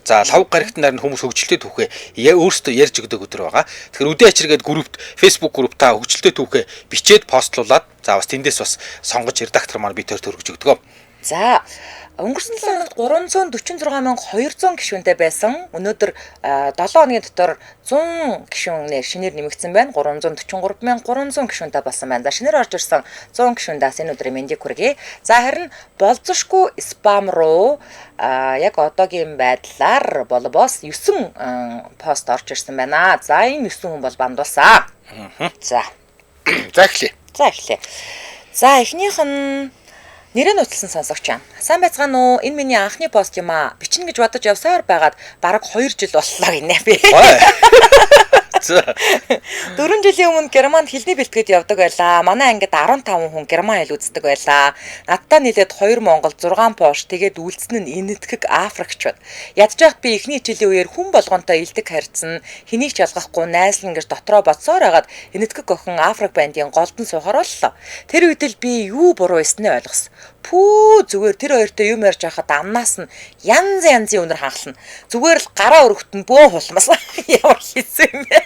За лав гарагт нар нь хүмүүс хөгжилтэй түүхээ өөрсдөө ярьж өгдөг өдөр байгаа. Тэгэхээр үдээ ачиргээд группт Facebook групп та хөгжилтэй түүхээ бичээд постлуулад за бас тэндээс бас сонгож редактор маань би тэр төрөж өгдөг. За өнгөрсөн 7 хоногт 346,200 гишүүнтэй байсан. Өнөөдөр 7 хоногийн дотор 100 гишүүнээр шинээр нэмэгдсэн байна. 343,300 гишүүнтэй болсон байна. За шинээр орж ирсэн 100 гишүүндээс энэ өдрийн мэндийг хүргэе. За харин болзошгүй спам руу яг одоогийн байдлаар болбоос 9 пост орж ирсэн байна. За энэ 9 хүн бол бандуулсан. За. За эхлэе. За эхлэе. За эхнийх нь нэрээ нууцлсан сонсогч юм. Сайн байцгаана уу? Энэ миний анхны пост юм аа. Бичнэ гэж бодож явсаар байгаад бараг 2 жил боллоо гинэ би. За. 4 жилийн өмнө Германд хэлний бэлтгэлд явдаг байлаа. Манай ангид 15 хүн герман хэл үздэг байлаа. Надтай нийлээд 2 Монгол, 6 Пош, тэгээд үлдсэн нь энэтхэг Африкчууд. Ядж байхад би эхний хичээлийн үеэр хүн болгонтой илдэг харьцсан, хэнийг ч ялгахгүй найзлан гэж дотроо бодсоор хагаад энэтхэг охин Африк бандын голдон суухаар боллоо. Тэр үед л би юу буруу эснээ ойлгосон. Пүү зүгээр тэр хоёртой юм ярьж байхад амнаас нь янз янзын үнэр ханхлана. Зүгээр л гараа өргөт нь бөөн хулмас. Ямар хэцүү юм бэ?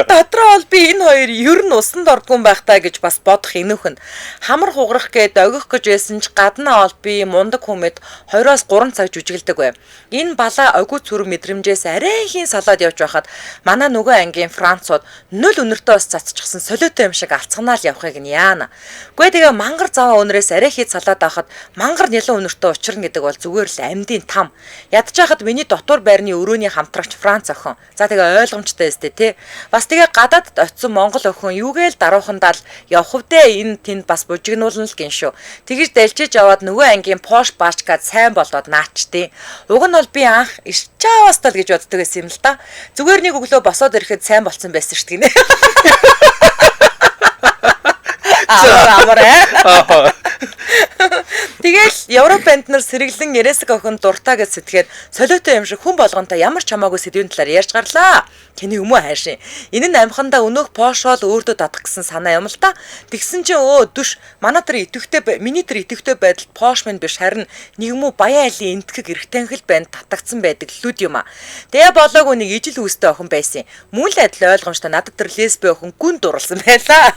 Дотроо бол би энэ хоёр ер нь усанд ордгүн байх таа гэж бас бодох энүүхэн. Хамар хугарах гээд огих гэж байсан ч гаднаа бол би мундаг хүмэд 2-оос 3 цаг жүжиглдэг байв. Энэ балаа огиу цүрэн мэдрэмжээс арайхийн салаад явж байхад манай нөгөө ангийн Францууд 0 үнэртээ бас цацчихсан солиотой юм шиг алцганаал явахыг нь яана. Гүй тэгээ мангар заваа үнэрээс арай хий салаад байхад мангар нялан үнэртээ учрна гэдэг бол зүгээр л амьдын там. Ядж байхад миний дотуур байрны өрөөний хамтрагч Франц охин. За тэгээ ойлгомжтой өстэй тий. Бас тэгээ гадаадд очисон Монгол охин юугээл даруухандаа л явах вдэ энэ тэнд бас бужигнуулна л гин шүү. Тэгэж дэлжиж яваад нөгөө ангийн Пош баачкад сайн болоод наачтیں۔ Уг нь бол би анх Ичаавастал гэж боддог байсан юм л да. Зүгээр нэг өглөө босоод ирэхэд сайн болцсон байсан шүү дээ гинэ. Амар амар. Тэгэл Европ банд нар сэргэлэн Ересэг охин дуртай гэж сэтгээд солиотой юм шиг хүн болгонтой ямар ч хамаагүй сэдвийн талаар ярьж гарлаа. Тэний өмөө хайшин. Энэ нь амхандаа өнөөх Пошол өөртөө татах гэсэн санаа юм л та. Тэгсэн чинь өө дүш манай тэр идэвхтэй миний тэр идэвхтэй байдал Пош минь биш харин нэг мүү баян айлын энтгэг эргэтэнхэл банд татагдсан байдаг лүд юм а. Тэгээ болоогүй нэг ижил үүстэй охин байсан. Мөн л адил ойлгомжтой надад тэр лесби охин гүн дурлсан байлаа.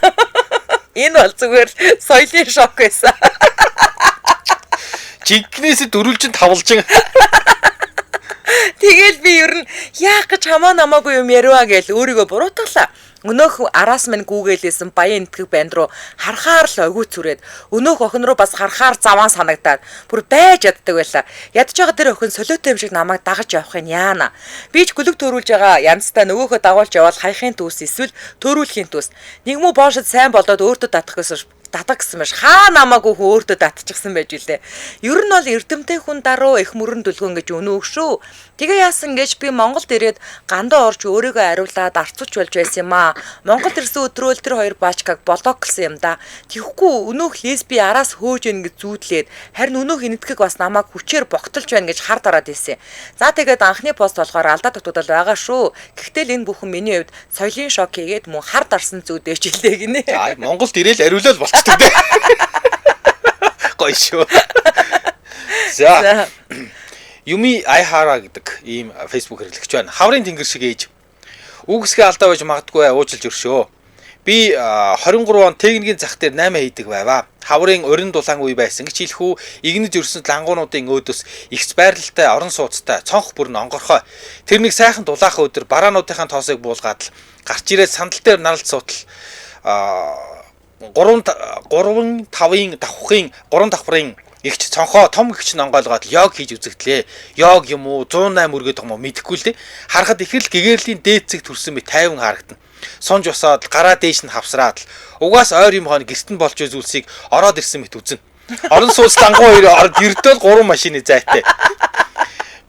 Энэ бол зүгээр соёлын шок байсан. Жинкнээс дөрвөлжин тавлжин. Тэгэл би ер нь яах гэж хамаа намаагүй юм яриа гэж өөрийгөө буруутгалаа. Өнөөх араас минь гүүгээлсэн баян энтгэг банд руу харахаар л огиу зүрээд өнөөх охин руу бас харахаар заваан санагдаад бүр байж яддаг байлаа. Ядж байгаа тэр охин солиотой юм шиг намайг дагаж явахын яана. Би ч гүлэг төрүүлж байгаа янзтай нөгөөхөө дагуулж явбал хаяхын төс эсвэл төрүүлэхийн төс. Нэг мүү боошод сайн болоод өөртөө татах гэсэн татах гэсэн маш хаа намаагүй хүн өөртөө татчихсан байж үлээ. Ер нь бол эрдэмтэн хүн даруй их мөрөн дүлгэн гэж өнөөх шүү. Тэгээ яасан гэж би Монголд ирээд гандаа орж өөрийгөө ариулаад арцуч болж байсан юм аа. Монголд ирсэн өдрөө л тэр хоёр баачкаг блоклсон юм да. Тэгэхгүй өнөөх лесби араас хөөж ийн гэж зүүдлээд харин өнөөх энэтхэг бас намайг хүчээр богтолж байна гэж хар дараад ирсэн. За тэгээд анхны пост болохоор алдаа дутагдал байгаа шүү. Гэхдээ л энэ бүхэн миний хувьд соёлын шок хийгээд мөн хар дарсан зүүдээч илээ гинэ. За Монголд ирээл ариулал болцдог дээ. Гоё шүү. За. Юми Айхара гэдэг ийм Facebook хэрэглэгч байна. Хаврын тэнгэр шиг ээж. Үгсгээ алдаа байж магадгүй уужилж өршөө. Би 23 он техникийн зах дээр 8 хийдэг байваа. Хаврын урин дулаан үе байсан гэж хэлэх үү? Игнэж өрсөн лангуунуудын өөдөөс ихц байралтай орон сууцтай цонх бүр нь онгорхой. Тэр нэг сайхан дулаахан өдөр бараануудынхаа тоосыг буулгаад л гарч ирээд сандал дээр наралт суутал 3 3 5-ын давхын 3 давхрын Игч цонхоо том гихч нонгойлгоод йог хийж үзэгдлээ. Йог юм уу 108 үргээд юм уу мэдэхгүй л дээ. Харахад их л гэгэрлийн дээд цэг төрсөн мэт тайван харагдана. Сунж босоод гараа дээш нь хавсраад л угаас ойр юм хон гэрт нь болж зүйлсийг ороод ирсэн мэт үзэн. Орон сууц лангуу хоёр орд ердөөл 3 машины зайтай.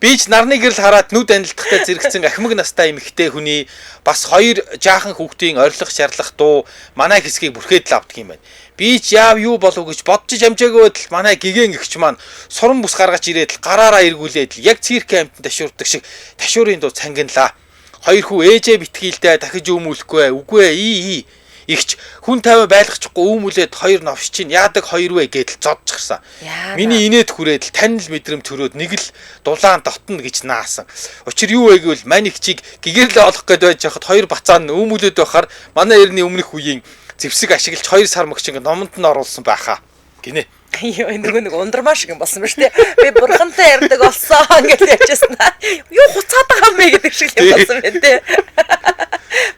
Би ч нарны гэрэл хараад нүд анилдахтай зэрэгцэн ахмаг настай эмэгтэй хүний бас хоёр жаахан хүүхдийн орилох шарлах дуу манай хэсгийг бүрхээд л авдаг юм байна. Би ч яав юу болов гэж бодож амжаагүй байтал манай гигэн гэгч маань суран бүс гаргаж ирээд л гараараа эргүүлээд л яг циркийн амьтан ташуурдаг шиг ташуурын дуу цангинлаа. Хоёр хүү ээжээ битгийлдэ дахиж өмүүлэхгүй үгүй ээ ий ий. Игч хүн 50 байлгачихгүй үүмүлээд хоёр новш чинь яадаг хоёр вэ гэдэл зодчихсан. Миний инээд хүрээд л тань л мэдрэмж төрөөд нэг л дулаан дотно гэж наасан. Учир юу вэ гэвэл мань игчийг гэгэрлээ олох гээд байж хахад хоёр бацаан нь үүмүлээд байхаар манай эртний өмнөх үеийн зэвсэг ашиглаж хоёр сар мөгч ингээ номонд нь оруулсан байхаа гинэ. Йоо нөгөө нэг ундрмаа шиг юм болсон ба шүү дээ. Би бурхантай ярьдаг болсон гэж ярьжсэн. Юу хуцаад байгаа юм бэ гэдэг шиг юм болсон байна те.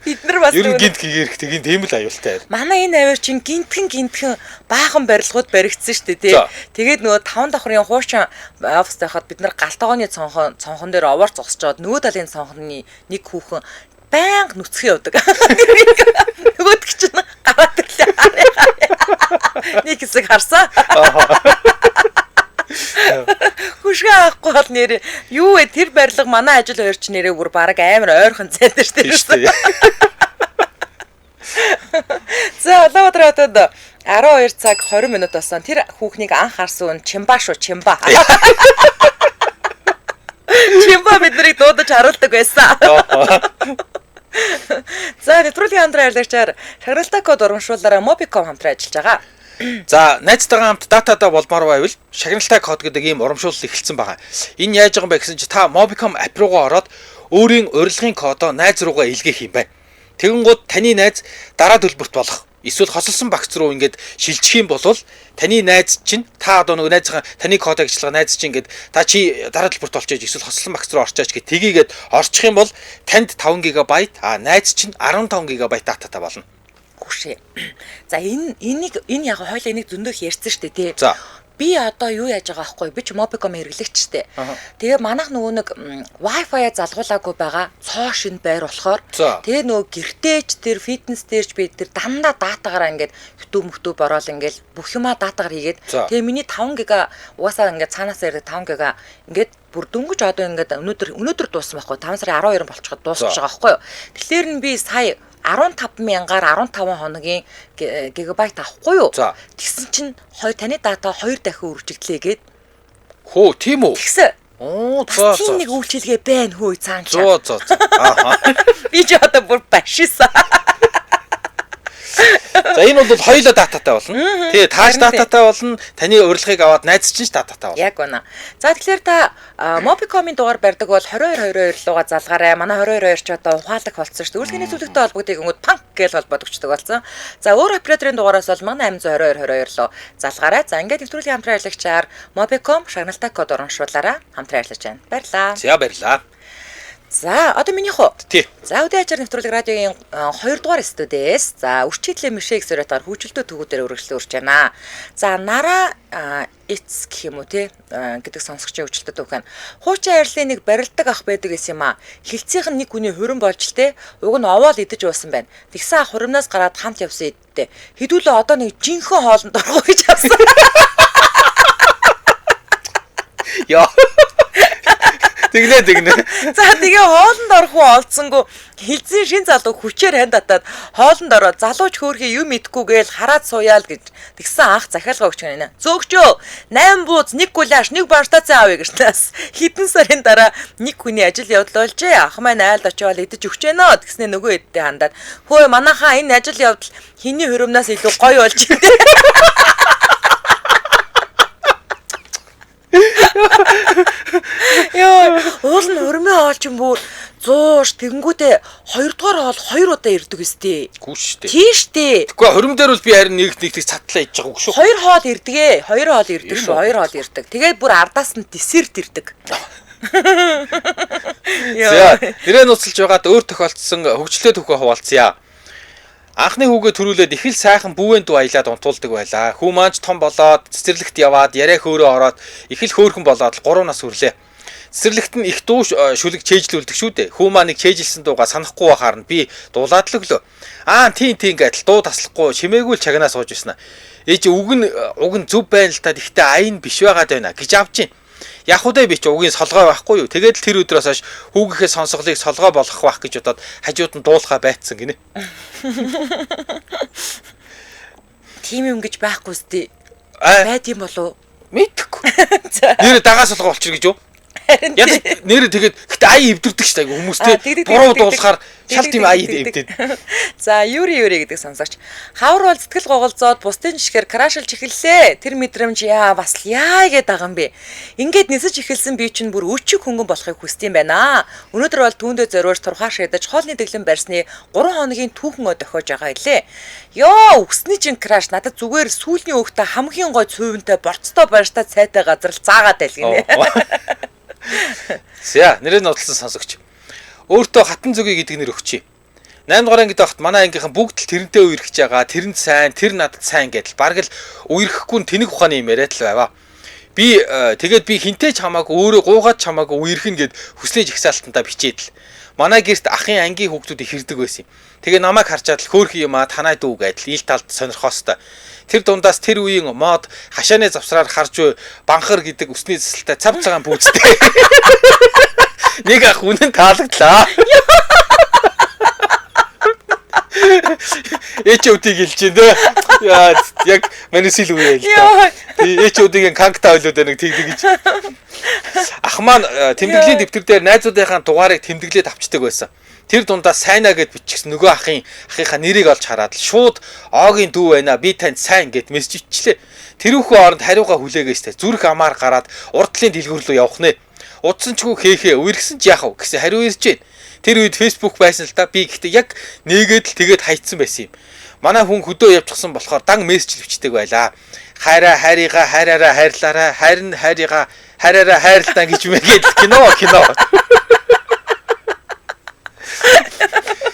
Бид нар бас ер нь гинт гэгэрх тийм тийм л аюултай. Манай энэ авир чинь гинтгэн баахан барилгууд баригдсан шүү дээ тий. Тэгээд нөгөө таван давхрын хуучин офис байхад бид нар галтгооны цонхон дээр овоор зогсож байгаад нөгөө талын цонхны нэг хүүхэн байнга нүцгэн явдаг. Нөгөөдөг чинь гараад ирлээ. Нэг хэсэг харсан. Хөшгөө авахгүй бол нэр юу вэ тэр барилга манай ажил хоёр ч нэрээ бүр баг амар ойрхон зайд шүү дээ. За Улаанбаатар хотод 12 цаг 20 минут болсон. Тэр хүүхнийг анх харсан нь Чимба шүү, Чимба. Чимба бид нарыг дуудаж харуулдаг байсан. За нэвтрүүлгийн хамтран ажиллагчаар шагналтай код урамшууллаараа Mobicom хамтран ажиллаж байгаа. За найзтайгаа хамт датадаа болмоор байвал шагналтай код гэдэг ийм урамшуулал эхэлсэн байгаа. Энэ яаж байгаа юм бэ гэсэн чи та Mobicom app руугаа ороод өөрийн урилгын кодоо найз руугаа илгээх юм байна. Тэгэнгүүт таны найз дараа төлбөрт болох эсвэл хосолсон багц руу ингээд шилжих юм бол таны найз чинь та одоо нөгөө найзынхаа таны кодыг ажиллага найз чинь ингээд та чи дараа төлбөрт болчихож эсвэл хосолсон багц руу орчооч гэх тгийгээд орчих юм бол танд 5 ГБ а найз чинь 15 ГБ дататай болно. Гүшээ. За энэ энийг энэ яг хойлоо энийг зөндөх ярьсан шүү дээ тий. Би одоо юу яаж байгаа байхгүй би ч Mobicom хэрэглэгч штэ. Тэгээ манайх нөгөө нэг Wi-Fi-а залгуулаагүй байгаа цоо шинэ байр болохоор тэгээ нөгөө гэртээч тэр фитнес дээрч би тэр дандаа датагаараа ингээд YouTube ороод ингээд бүх юмаа датагаар хийгээд тэгээ миний 5 гига угаасаа ингээд цаанаас ирдэг 5 гига ингээд бүр дөнгөж одоо ингээд өнөөдөр дууссан байхгүй 5 сарын 12 болчиход дуусчих байгаа байхгүй юу. Тэгэхээр нь би сая 15 мянгаар 15 хоногийн гигабайт авахгүй юу? Тэгсэн чинь таны дата 2 дахин үржигдлээ гээд. Хөө, тийм үү? Тэгсэн. Оо, за за. Тийм нэг үйлчилгээ байна хөө цаан чи. За за. Аа. Би ч одоо бүр башисан. За энэ бол хоёулаа дататай болно. Тий, тааш дататай болно. Таны урилгыг аваад найз чинь ч дататай болно. Яг үнэ. За тэгэхээр та Mobicom-ийн дугаар барьдаг бол 22 22 руугаа залгаарай. Манай 22 22 ч одоо ухаалаг болсон шүү дээ. Үйлчлэгээний зөвлөгтэй холбогдыг өнгөд панк гэж холбоод өгчдөг болсон. За өөр операторын дугаараас бол 1822 22 руу залгаарай. За ингээд нэвтрүүлгийн хамтран ажиллагчаар Mobicom шагналтай код урамшуулаараа хамтран ажиллаж байна. Баярлалаа. За баярлалаа. За одоо минийх үү? Тий. За өдөө ачаар нэвтрүүлэг радиогийн 2 дугаар студиэс за үрчийдлээ мишээ гэсээр хөгжилтөө төгүүдээр өргөжлөө үрж байна. За нараа эц гэх юм уу те гэдэг сонсогчийн хөгжилтөө түүх байна. Хуучин арилын нэг барилдаг ах байдаг гэсэн юм аа. Хилцийнх нь нэг хүний хурим болж л те уг нь овоол идэж уусан байна. Тэгсэн ах хуримнаас гараад хамт явсан эдтэй. Хэдүүлээ одоо нэг жинхэнэ хоолнд орох гэж авсан. Яа. Тэгнэ. За тэгээ хоолнд орох уу олдсонгүй хилцэн шин залуу хүчээр ханд татаад хоолнд ороод залууч хөөрхий юм идэхгүй гээл хараад сууяал гэж тэгсэн анх захиалга өгч гэнэ. Зөөгчөө 8 бууз 1 гуляш 1 барштацсан авъя гэж нас хэдэн сарын дараа нэг хүний ажил явдал болжээ. Ах маань айлд очиод идэж өгч гэнэ тэгснэ нөгөө эдтэй хандаад хөөе манайхаа энэ ажил явдал хиний хөрөмнөөс илүү гоё болж байна. Йоо, уул нь хөрмөө хоол чинь бүр 100 тэгэнгүүтээ 2 дугаар хоол 2 удаа ирдэг өстэй. Гүү штэ. Тийм штэ. Тэгэхгүй хөрөм дээр бол би харин нэг нэг цатлаа идэж байгаа үг шүү. 2 хоол ирдэг. 2 хоол ирдэг шүү. 2 хоол ирдэг. Тэгээд бүр ардаас нь десерт ирдэг. За, нэрээ нууцлж байгаад өөр тохиолдсон хөгжлөө төхөө хуваалцъя. Анхны хүүгээ төрүүлээд их л сайхан бүүвэн дүү аялаад унтуулдаг байлаа. Хүү маань ч том болоод цэцэрлэгт яваад яриа хөөрөө ороод их л хөөрхөн болоод 3 нас хүрлээ. Цэцэрлэгт нь их дуу шүлэг чэйжлүүлдэг шүү дээ. Хүү маань нэг чэйжилсэн дууга санахгүй байхаар нь би дуулаад л өглөө. Аа тийм тийм гэдэл дуу таслахгүй чимээгүй л чагнаа сууж байсан. Ээж үг нь зөв байна л та гэхдээ аян биш байгаад байна гэж авч чинь. Яг удаа би чи угийн солгой байхгүй юу. Тэгээд л тэр өдрөөс хойш хүүгийнхээ сонсголыг солгой болгох байх гэж бодоод хажууд нь дуулахаа байцсан гинэ. Тийм юм гэж байхгүй сте. Байд юм болов уу? Мэдхгүй. Нэр дагаа солгой болчих гэж юу? Харин Ядаж нэр тэгээд гэтээ ая эвдэрдэг шүү дээ айгу хүмүүс те. Буруу дуулахаар шал тийм ая эвдэд. За Юри Юри гэдэг сонсогч. Хавар бол сэтгэл гоголзоод бусдын жишгээр крашилж эхэллээ. Тэр мэдрэмж яа бас л яа гээд байгаа юм бэ. Ингээд нисэж эхэлсэн би чинь бүр өчиг хөнгөн болохыг хүсдэг юм байна. Өнөөдөр бол түүндээ зориулж турхаа шидэж хоолны дэглэм барьсны 3 хоногийн түүхэн өө дохиож байгаа илээ. Йоо, үсний чин краш надад зүгээр сүүлийн өөхтө хамгийн гой цувантай борцтой барьтай цайтай газар л заагаад байл гинэ. За, нэрээ нуудлсан сонсогч. Өөртөө хатан зүгий гэдэг нэр өгчээ. 8 дугаар ангид байхад манай ангийнхан бүгд л тэрнтэй үерхэж байгаа. Тэр нь сайн, тэр надад сайн гэдэл. Бараг л үерхэхгүй нь тэнэг ухааны юм яриад л байваа. Би тэгээд би хинтээ ч хамаагүй өөрөө гуугаад ч хамаагүй үерхэн гэд хүснээ жагсаалтандаа бичээд л. Манай гэрт ахын ангийн хүүхдүүд их хэрдэг байсан юм. Тэгээ намайг харчаад л хөөхи юм аа танай дүү гэдэл ил талд сонирхоостой. Тэр дундаас тэр үеийн мод хашааны завсраар харж буй банхар гэдэг үсний засалтай цав цагаан пүүцтэй. Нэг ах үнэн таалагдлаа. HOT-г хэлж байна те. Яа яг манисил үе л та. HOT-гийн канкта ойлоод нэг тэгдэг гэж. Ах маань тэмдэглэлийн дэвтэр дээр найзуудынхаа дугаарыг тэмдэглээд авчдаг байсан. Тэр дундаа сайнаа гэд биччихсэн нөгөө ахынхаа нэрийг олж хараад л шууд Огийн дүү байна би танд сайн гэд мессеж ичлээ. Тэрүүхэн оронд хариугаа хүлээгээстэй зүрх амаар гараад урдлын дэлгүүр рүү явах нэ. Удсан ч хүү хээхээ үерхсэн ч яах вэ гэсэн хариу ирж байна. Тэр үед Facebook байсан л да. Би гэхдээ яг нээгээд л тэгээд хайцсан байсан юм. Манай хүн хөдөө явчихсан болохоор дан мессеж бичдэг байлаа. Хайраа хайрыгаа хайраараа хайрлаараа харин хайрыгаа хайраараа хайрлаа гэж мэгээд кино.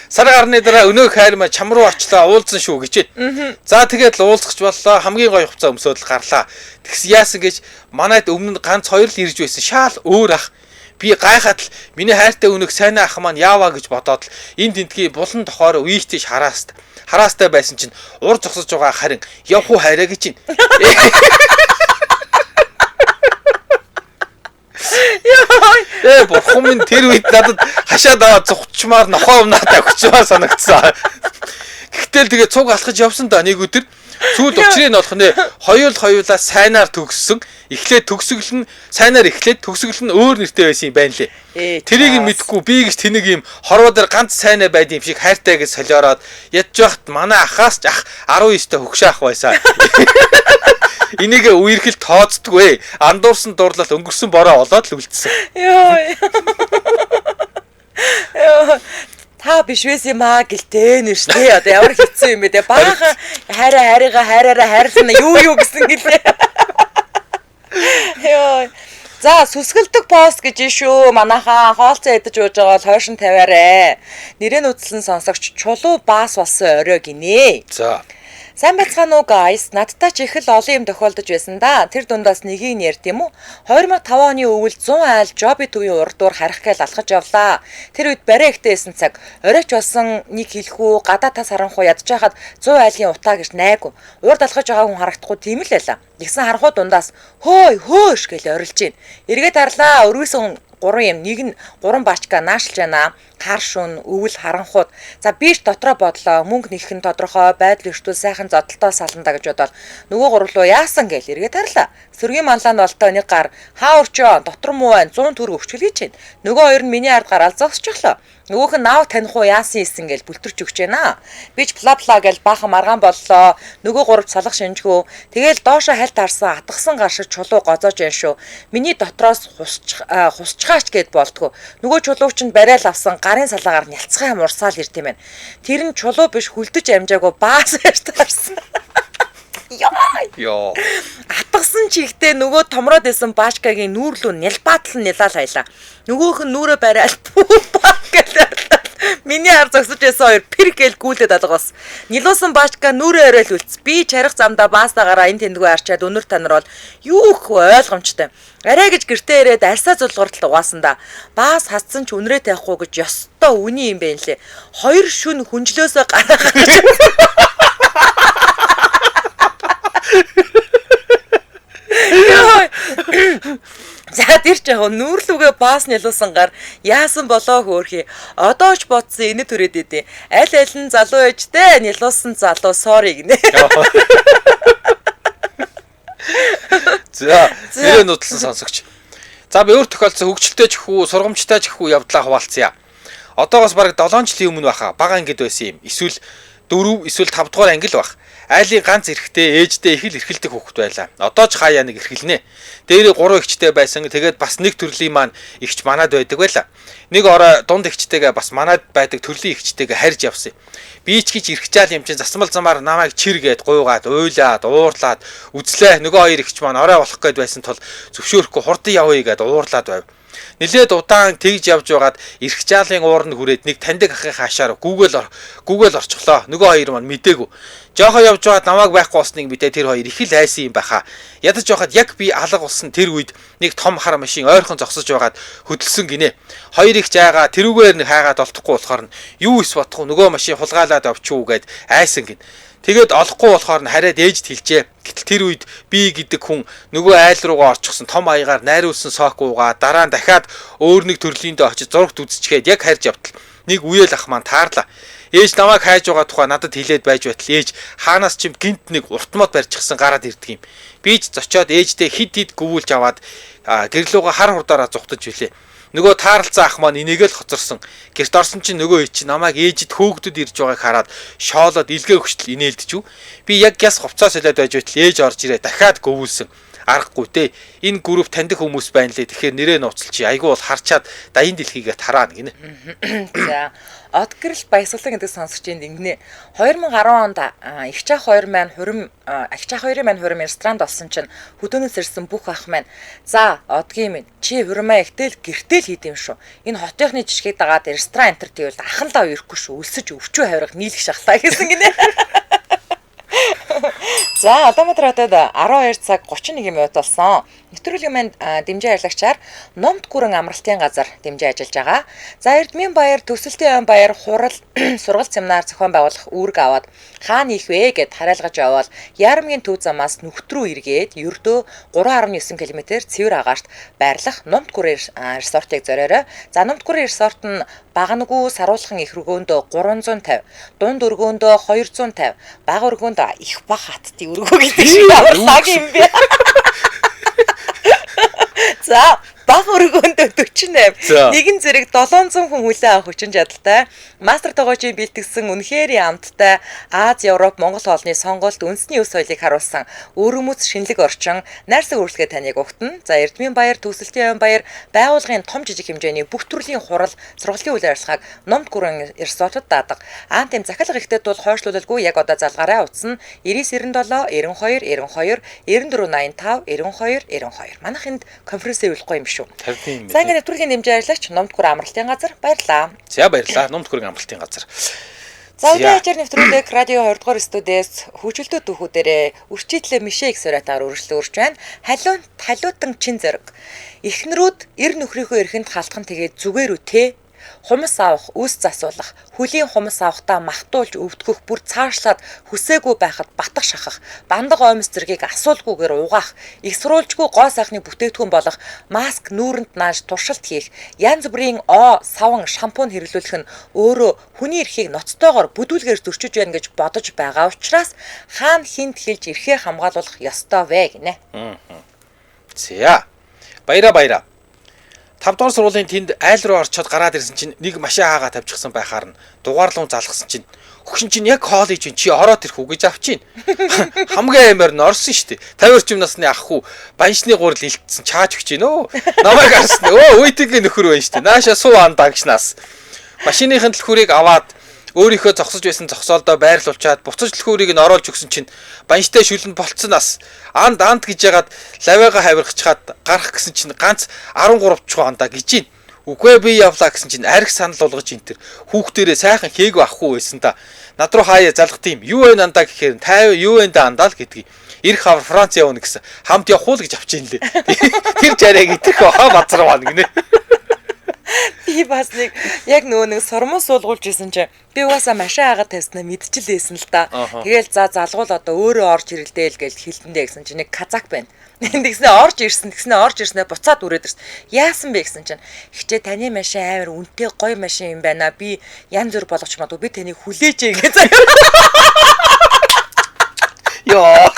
Сар гарны дараа өнөөх хайр маа чам руу очлоо уулзсан шүү гэжээ. За тэгээд л уулзах ч боллоо хамгийн гоё хувцас өмсөөд л гарлаа. Тэгс яасан гэж манайд өмнө нь ганц хоёр л ирж байсан. Шаал өөр ах. Би гайхаад л миний хайртай өнөөх сайн ах маань яаваа гэж бодоод л энэ тентгийн булан тохоор үеийч хараастай байсан чинь ур зогсож байгаа харин явах уу хайраа гэж байна. Ээ бурхан минь тэр үед надад хашаад аваад зугчмаар нохоо өмнаад авчмаар санагдсан. Гэхдээ л тэгээ цуг алхаж явсан да нэг өдөр сүүлд учрыг нь олох нэ хоёулаа сайнаар төгссөн. Эхлээд төгсгөл нь сайнаар эхлээд төгсгөл нь өөр нэртэй байсан юм байна лээ. Тэрийг нь мэдхгүй би гэж тэнэг юм хорвоо дээр ганц сайнаа байд юм шиг хайртай гэж солиороод ядж байхад манай ахаас ч ах 19-тэй хөгшөө ах байсан. Энийг үерхэл тооцдгүй. Андуурсан дурлал өнгөрсөн бороо олоод л үлдсэн. Йоо. Та биш байсан юм аа гэлтэй нэ шүү дээ. Одоо ямар хэцүү юм бэ те. Баахан хайраа хайрыгаа хайраараа хайрлана юу гэсэн гэлээ. Йоо. За сүсгэлдэг пост гэж шүү. Манайхаа хоолцоо идэж ууж байгаа бол хойшин тавиарэ. Нэрээ нууцлан сонсогч чулуу баас болсон орой гинэ. За. Сайн байцгаана уу guys? Надтай ч их л олон юм тохиолдож байсан да. Тэр дундаас нэгийг нь ярьд юм уу? 2005 оны өвөл 100 айл Жоби төвийн урд дуур харах гээл алхаж явлаа. Тэр үед барай ихтэй байсан цаг. Оройч болсон нэг хэлэхүү, гадаа тас харанхуу ядж байхад 100 айлын утаа гэж найг. Урд алхаж байгаа хүн харагдахгүй тийм л байлаа. Тэгсэн харанхуу дундаас хөөй хөөш гэж орилж гин. Эргээд харлаа. Өргөсөн 3 юм. Нэг нь 3 бачка наашлж байна. Хар шүн, өвөл, харанхууд. За би ч дотроо бодлоо. Мөнгө нэгэх нь тодорхой, байдал өртөл сайхан зодолтой саландаа гэж бодоод нөгөө гурлуу яасан гээл эргээд харлаа. Сөргийн манлаа нь болтой нэг гар хаа урчоо дотор муу байна 100 төгрөг өгчгөл гэж байна. Нөгөө хоёр нь миний ард гараал зогсчихлоо. Нөгөөх нь наав таних уу яасан ийсэн гээл бүлтэрч өгч байна. Би ч пла пла гээл баахан маргаан боллоо. Нөгөө гурав салах шинжгүү. Тэгээл доошо хальт харсан атгсан гар шиг чулуу гозоож яан шүү. Миний дотроос хусчгаач гэд болдгоо. Нөгөө чулууг чинь барайл авсан гарын салаагаар нялцгай юм урсаал ирд юм байна. Тэр нь чулуу биш хүлдэж амжаагүй баас ярьж таарсан. Йоо. Атгсан чигтээ нөгөө томроод исэн баачкагийн нүүрлүү нялбаатал нялаал хайлаа. Нөгөөх нь нүрээ барайл пүү гэл. Миний ар зогсож байсан хоёр пэр гээл гүйлээд алга бас. Нилуусан баачка нүрээ оройл үлдс. Би чарах замдаа баасаагаараа энэ тэндгүү арчаад өнөр танар бол юу их ойлгомжтой. Арай гэж гэртээ ирээд арьсаа зулгартал угаасан да. Баас хатсан ч үнрээ тавихгүй гэж ёстой үний юм бэ лээ. Хоёр шүн хүнжлөөсөө гараа гарч. За тэр ч яг нүүрлүгээ баас нялуусан гар яасан болоо хөөрхий. Одоо ч бодсон инэ түрээд идэв. Аль аль нь залуу ээжтэй нялуусан залуу sorry гинэ. За нэрээ нудлан сонсогч. За би өөр тохиолдсон хөгжилтэй ч хүү, сургамжтай ч хүү явдлаа хуваалцъя. Одоогоос бараг 7 жилийн өмнө баха. Бага ангид байсан юм. Эсвэл 4 эсвэл 5 дугаар анги л бах. Айлын ганц эрэгтэй ээжтэй их л эрхэлдэг хүүхэд байлаа. Одоо ч хаяа нэг эрхэлнэ. Дээрээ 3 эгчтэй байсан. Тэгээд бас нэг төрлийн маань эгч манад байдаг байлаа. Нэг орой дунд эгчтэйгээ бас манад байдаг төрлийн эгчтэйгээ харж явсан юм. Би ч гэж эрхжаал юм чинь засмал замаар намайг чир гээд гуйгаад, уйлаад, уурлаад үзлээ. Нөгөө хоёр эгч маань орой болох гээд байсан тул зөвшөөрөхгүй хурдан явъя гээд уурлаад байв. Нилээд удаан тэгж явж байгаад эрх жаалын ууранд хүрээд нэг таньдаг ахын хаашаар гүүгээл орчихлоо. Нөгөө хоёр маань мдээгүй. Жохоо явж байгаад намайг байхгүй болсныг мэдээ тэр хоёр их л айсан юм баха. Ядаж байхад яг би алга болсон тэр үед нэг том хар машин ойрхон зогсож байгаад хөдөлсөн гинэ. Хоёр их жаагаа тэрүүгээр нэг хайгаад олдохгүй болохоор нь юу ис бодохгүй нөгөө машин хулгайлаад авчуу гэд айсан гин. Тэгээд олохгүй болохоор нь хараад ээжд хэлжээ. Гэтэл тэр үед би гэдэг хүн нөгөө айл руугаа орчихсон том аягаар найруулсан сок уугаа дараа нь дахиад өөр нэг төрлийндээ очиж зурагт үзчихээд яг харж явтал нэг үеэл ах маань таарлаа. Ээж намайг хайж байгаа тухай надад хэлээд байж байтал ээж хаанаас ч юм гинт нэг урт мод барьчихсан гараад ирдэг юм. Би ч зочоод ээжтэй хид хид гүвүүлж аваад гэрлүүгээ хар хурдаараа зугтаж билээ. Нөгөө таарлцсан ах маань энийгээ л хоцорсон. Гэрт орсон чинь нөгөө чи намайг ээжид хөөгдөд ирж байгааг хараад шоолоод илгээ өгчтөл инээлдэж үү. Би яг яс хувцас солиод байж байтал ээж орж ирээ дахиад гөвүүлсэн. Аргагүй те. Энэ групп таньдаг хүмүүс байна лээ. Тэгэхээр нэрээ нууцлчих. Айгүй бол харчаад даян дэлхийгээ тараана гинэ. За Одгэрэл баясгалан гэдэг сонсогчийн ингэнэ. 2010 онд эгч ах хоёр маань хурим эгч ах хоёрын маань хурим ресторанд олсон чинь хөдөөнөөс ирсэн бүх ах маань за одгийн минь чи хуримаа ихтэл гэртэл хийд юм шүү. Энэ хотынхны жишгийг дагаад ресторан энтер тэгвэл ахан лав ирэхгүй шүү. Өлсөж өвчүү хавирах нийлэх шахлаа гэсэн гинэ. За Улаанбаатар хотод 12 цаг 31 минут болсон. Нэвтрүүлгийн маань дэмжин ажиллагчаар Номд гүрэн амралтын газар дэмжин ажиллаж байгаа. За Эрдмийн баяр, Төсөлтийн ой баяр, хурал, сургалт семинар зохион байгуулах үүрэг аваад хаана хийх вэ гэд хариалгаж явбал Яармгийн төв замаас нүхт рүү эргээд ердөө 3.9 км цэвэр агаарт байрлах Номд гүрэн ресортыг зориорой. За Номд гүрэн ресорт нь багангүй саруулхан их өргөөндөө 350, дунд өргөөндөө 250, бага өргөөнд их бага хаттын өргөө гэдэг шиг ямар лаг юм бэ? За бага өргөөндөө 48. Нэгэн зэрэг 700 хүн хүлээн авах хүчин чадалтай. Мастер тогоочийн бэлтгэсэн үнэхээр амттай Аз, Европ, Монгол хоолны сонголт үндэсний өв соёлыг харуулсан өрөмөц шинэлэг орчин найрсаг үргэлжлэгээ таныг угтана. За Эрдмийн баяр, Төсөлтийн ой баяр байгууллагын том жижиг хэмжээний бүх төрлийн хурал, сургалтын үйл ажиллагааг Номд гүрэн ресортод даадаг. Аан тэм захиалга ихтэй тул хойшлуулалгүй яг одоо залгаарай. Утас нь 99 97 92 92 94 85 92 92. Манайх энд конференц явуулахгүй юм шүү. За ингээд нэвтрүүлгийн дэмжин ажиллагч Номд гүрэн амралтын газар баярлалаа. За баярлалаа. Номд гүрэн амралтын газар. За өдрийн ачаар нэвтрүүлэг радио 20 дугаар студиэс хөгжилтөө түүхүүдэрээ үрчийтлээ мишээ их сурайтаар үргэлжлэн үрж байна. Халиутан чин зэрэг. Эхнэрүүд эр нөхрийнхөө эрхэнд халтхан тэгээд зүгээр үү те? Хумс авах, үс засуулах, хөлийн хумс авахдаа махтуулж өвдгөх, бүр цаашлаад хүсээгүй байхад батг шахах, бандаг оймс зэргийг асуулгүйгээр угаах, их сурвалжгүй гоо сайхны бүтээгдэхүүн болох маск нүүрэнд нааж туршилт хийх, янз бүрийн оо, саван, шампунь хэрэглүүлэх нь өөрөө хүний эрхийг ноцтойгоор бүдүүлгээр зөрчиж байна гэж бодож байгаа учраас хаана хинт хэлж эрхээ хамгаалуулах ёстой вэ гинэ. За. Баяра. 5 дугаар сургуулийн тэнд айл руу орчоод гараад ирсэн чинь нэг машин хаагаа тавьчихсан байхаар нь дугаарлуун залгасан чинь хөгшин чинь яг хоол хийж чи ороод ирэх үү гэж авчихна. Хамгийн аймаар нь орсон шүү дээ. 50 орчим насны ах хүү баншны гурил илтсэн чааж өгч гин өө. Намайг харсан. Өө үйтгийн нөхөр байна шүү дээ. Нааша суу андаа гişнаас. Машиныхын түлхүүрийг аваад өөрийнхөө зогсож байсан зогсоолдоо байрлуулчаад буцаж түлхүүрийг нь оруулж өгсөн чинь банштай шүлэнд болцсон нас анд анд гэж ягаад лавиага хавиргачихад гарах гэсэн чинь ганц 13 чуу андаа гэж гин. Үгүй би явлаа гэсэн чинь арх санал болгож энэ төр хүүхдэрээ сайхан хээгүү ахгүй байсан та. Над руу хаяа залгах тийм юу вэ андаа гэхээр 50 юу вэ андаа л гэдгийг. Ирэх хавар Франц явна гэсэн. Хамт явах уу л гэж авч ин лээ. Тэр жарайг итгэх баха базар байна гинэ. Би бас нэг яг нөгөө нэг сормон суулгуулж исэн чинь би угаасаа машин хагаад тавьснаа мэдчихлээсэн л да. Тэгээл за залгуул одоо өөрөө орж ирэлдээ л гэж хэлтэндээ гэсэн чинь нэг казак байна. Тэгснэ орж ирсэн, тэгснэ орж ирснээ буцаад үрээд ирсэн. Яасан бэ гэсэн чинь хичээ таны машин амар үнэтэй гоё машин юм байна. Би янз бүр болгоч магадгүй би таныг хүлээж ээ гэж заяа. Йоо.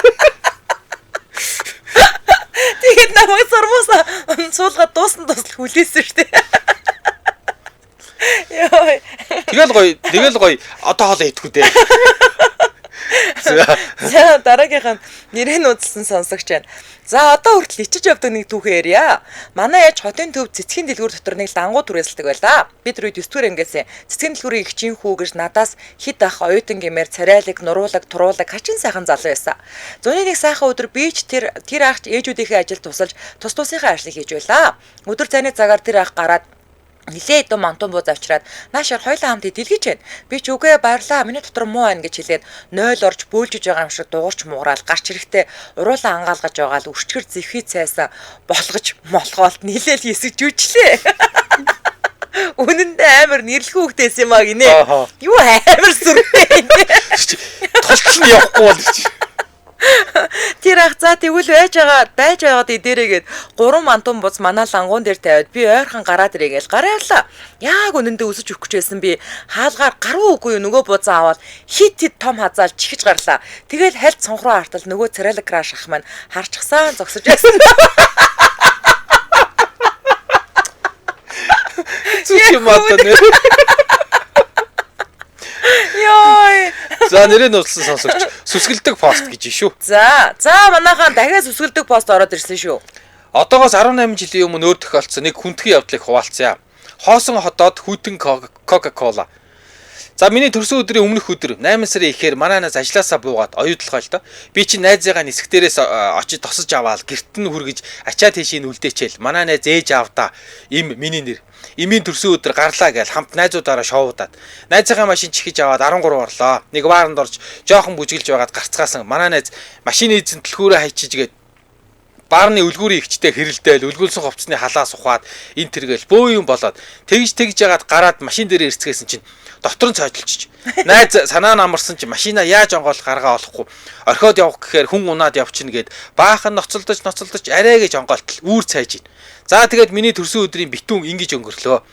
Тэгээд намайг сормоос Суулгаад дуусан дуусал хүлээсэн шүү дээ. Йой. Тэгэл гоё одоо хоолоо идэхгүй дээ. За дараагийнх нь нэрээ нууцлсан сонсогч байна. За одоо хүртэл ичиж явдаг нэг түүхээ ярья. Манай ээж хотын төв цэцгийн дэлгүүр дотор нэг лангуу түрээсэлдэг байлаа. Би тэр үед 9 дугаар ангиас цэцгийн дэлгүүрийн эгчийн хүү гэж надаас хэд ах оюутан гэмээр царайлаг, нуруулаг, туруулаг хачин сайхан залуу байсан. Зуны нэг сайхан өдөр би ч тэр тэр ахч ээжүүдийнхээ ажилд тусалж тус тусынхаа ажлыг хийж байлаа. Өдөр зайны цагаар тэр ах гараад нилээ хэдэн мантун бууз авчираад наашаар хоёлаа хамт дэлгэж байна. Би ч үгүй баярлаа. Миний дотор муу байна гэж хэлээд 0 орж бөөлжөж байгаа юм шиг дуурч муураал гарч ирэхдээ уруулаа ангаалгаж байгаа л өрчгөр зэвхий цайсан болгож молгоолт нилээл хэсэг жүжлээ. Үнэндээ амар нэрлэхүү хөлтөөс юм а гинэ. Юу амар сүртэй. Тултал нь явахгүй бол чи. Тэр ах за тэгвэл байж байгаа байж байгаад идэрээгээд 3 мантун буз манай лангуун дээр тавиад би ойрхон гараад ирээ гээл гараа явлаа. Яг үнэндээ өсөж өгөх гэж байсан би хаалгаар гаруу үгүй юу нөгөө бузаа аваад хит хит том хазаал чихэж гарлаа. Тэгэл хальт цонх руу хартал нөгөө царайлаг краш ах маань харчихсан зогсож байсан. Зүг юм аа нэр. Йой. За нэрээ нууцлсан сонсогч сүсгэлдэг пост гэж шүү. За за манайхан дахиад сүсгэлдэг пост ороод ирсэн шүү. Одоогоос 18 жилийн өмнө өөр тохиолдсон нэг хүндхэн явдлыг хуваалцъя. Хоосон хотоод хүйтэн Кока-кола. За миний төрсөн өдрийн өмнөх өдөр 8 сарын ихээр манай найз ажилласаа буугаад оюутлогоо л доо. Би чи найзыгаа нисэх дээрээс очиж тосож аваал гэрт нь хүргэж ачаа тийшээ үлдээчээл. Манай найз ээж аавда им миний нэр. Эмийн төрсөн өдөр гарлаа гээл хамт найзуудаараа шоудаад. Найзынхаа машин чихэж аваад 13 орлоо. Нэг бааранд орж жоохон бүжиглж байгаад гарцгаасан. Манай найз машины эзэн түлхүүрээ хайчиж гээд баарны үлгүүрийн эгчтэй хэрэлдээл үлгүүлсэн хувцсны халаа сухаад энэ тэргээл бөө юм болоод тэгж тэгж ягаад гараад машин дээр ирцгээсэн чинь дотор нь цоожлчих. Найз санаа нь амарсан чи машина яаж онгоол гаргаа олохгүй. Орхиод явах гэхээр хүн унаад явчихна гэд баахан ноцолдож ноцолдож арай гэж онгоолтол үүр цайж ийн. За тэгээд миний төрсөн өдрийн битүүн ингэж өнгөрлөө.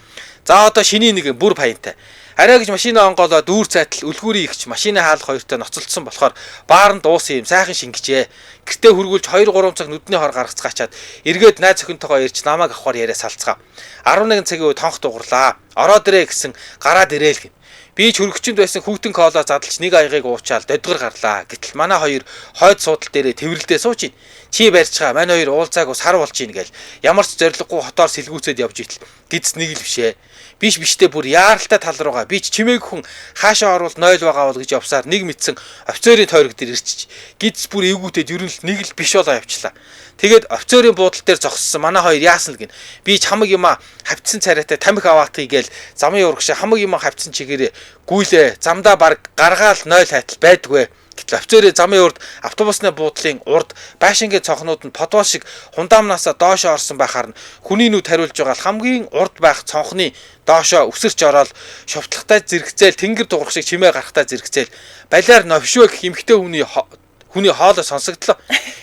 За одоо шиний нэг бүр паянтай. Арай гэж машина онгоолоод үүр цайтал үлгүүрийн ихч машины хаалх хоёртой ноцолдсон болохоор бааранд уусан юм сайхан шингэжээ. Гэртээ хүргүүлж 2 3 цаг нүдний хор гаргацгаачаад эргээд найз охинтойгоо ирж намайг авахар яриа салцгаа. 11 цагийн үед тонх дугарлаа. Ороод ирээ гэсэн гараад ирээл гин. Би ч хөргөчөнд байсан хүүтэн кола задлж нэг аягийг уучаал додгор гарлаа. Гэтэл манай хоёр хойд суудал дээрээ тэврэлдээ сууж ийн. Чи барьцгаа манай хоёр уулзаагүй сар болж ийн гээл. Ямар ч зориггүй хотоор сэлгүүцээд явж итэл гиз нэг л бишээ. Биш биштэй бүр яаралтай тал руугаа би ч чимээг хүн хаашаа орвол 0 байгаа бол гэж явсаар нэг мэдсэн офицерын тойрог дээр ирчиж гиз бүр эвгүүтээд ер нь л нэг л биш болоо явчлаа. Тэгээд офицерын буудал дээр зогссон манай хоёр яасан л гин. Би ч хамаг юма хавцсан царайтай тамхи аваатыг гээл замын урагшаа хамаг юма хавцсан чигээрээ гүйлээ замдаа баг гаргаал 0 хайтал байдгүй. Гэтэл офицерын замын урд автобусны буудлын урд байшингийн цонхнууд нь подвол шиг хундаамнаасаа доошоо орсон байхаар нь хүний нүд хариулж байгаа хамгийн урд байх цонхны доошоо өсөрч ороод шовтлохтай зэрэгцээл тэнгэр дуурах шиг чимээ гарахтай зэрэгцээл балиар новшөө гэх эмхтэй хүний хоолой сонсогдлоо.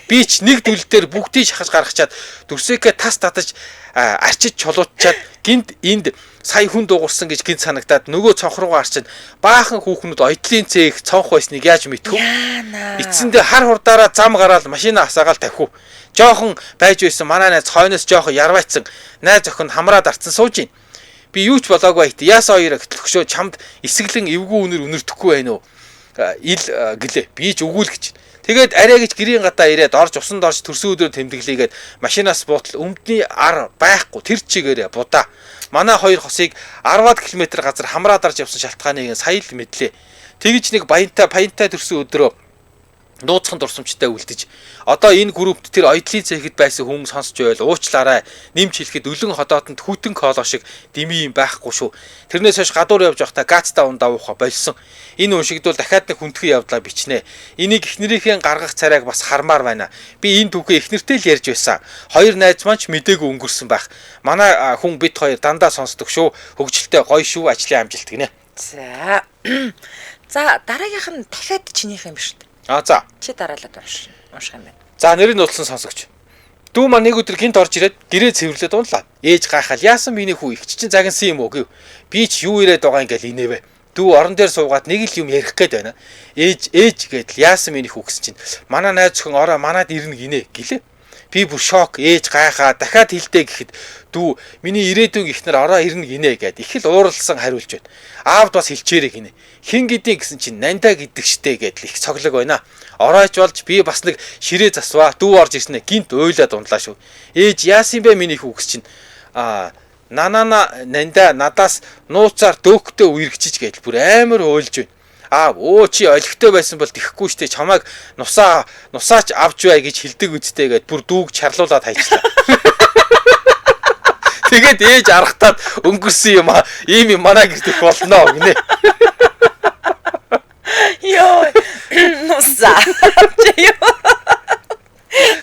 Би ч нэг дүл дээр бүгдийг шахаж гаргачаад дүрсэкэ тас татаж арчиж чулуутчаад гинт энд сая хүн дуугарсан гэж гинт санагдаад нөгөө цонх руугаа арчинд баахан хүүхнүүд оёдлын цээх цонх байсныг яаж мэдэх вэ? Эцэндээ хар хурдаараа зам гараал машина асаагаал тавхив. Жохон байж байсан манай найз хойноос жохон ярвайцсан найз охин хамраад арцсан сууж ийн. Би юу ч болоогүй байт. Яасан хоёроо гэтэл хөшөө чамд эсэглэн эвгүй үнэр үнэртэхгүй байна уу? Ил гэлээ. Би ч үгүй л гэж. Тэгээд арай гэж гэрийн гадаа ирээд орж усанд орж төрсөн өдрөө тэмдэглээгээд машинаас буутал өмдний ар байхгүй тэр чигээрээ будаа. Манай хоёр хосыг 10-аад км газар хамраа дарж явсан шалтгааныг сая л мэдлээ. Тэгж нэг баянтай паянтай төрсөн өдрөө нууцхан дурсамжтай үлдэж одоо энэ группт тэр оёдлын цэхэд байсан хүн сонсч байвал уучлаарай нэмж хэлэхэд өлөн ходоотонд хүтэн коло шиг дими юм байхгүй шүү. Тэрнээс хойш гадуур явж байхдаа гацта ундаа ууха болсон. Энэ уншигдвал дахиад нэг хүндхэн явдлаа бичнэ. Энийг эхнэрийнхээ гаргах царайг бас хармаар байна. Би энэ түүхээ эхнэртэй л ярьж байсан. Хоёр найз маань ч мдээгүй өнгөрсөн байх. Манай хүн бит хоёр дандаа сонсдог шүү. Хөгжилтэй гоё шүү. Ажлын амжилт гинэ. За. За дараагийнх нь дахиад чинийх юм биш үү? А за. Чи дараалал унших юм байна. За нэрийг нууцлан сонсогч. Дүү маань нэг өдөр гинт орж ирээд гэрээ цэвэрлээд унлаа. Ээж гайхал яасан миний хүү ихч чинь загнасан юм уу гэв. Би ч юу ирээд байгаа юм гээл инээвэ. Дүү орон дээр суугаад нэг л юм ярих гээд байна. Ээж ээж гэдэл яасан миний хүү гэсэн чинь манай найз зөвхөн ороо манад ирнэ гинэ гэлээ. Би бүр шок, ээж гайхаа дахиад хэлдэ гэхэд дүү миний ирээдүйн эхнэр ороо ирнэ гинэ гэд их л ууралсан хариулж байна. Аавд бас хэлчээрэй гинэ. Хин гэдгийг гэсэн чинь Нандаа гэдэг штэ гэдэл их цоглог байна. Оройч болж би бас нэг ширээ засваа. Дүү орж ирснэ гинт уйлаад ундлаа шүү. Ээж яасан бэ миний хүүхс чинь нанана Нандаа надаас нууцаар дөөктэй үергчиж гэдэл бүр амар уйлж байна. Аа өө чи олигтой байсан бол тэхгүй штэ чамайг нусаач авч бай гэж хэлдэг үсттэй гэд бүр дүүг чарлуулад хайчлаа. Тэгээд ээж аргатаад өнгөрсөн юм аа. Ийм юм манай гэрт их болно гинэ. Йоо. Нусаа. Чи юу?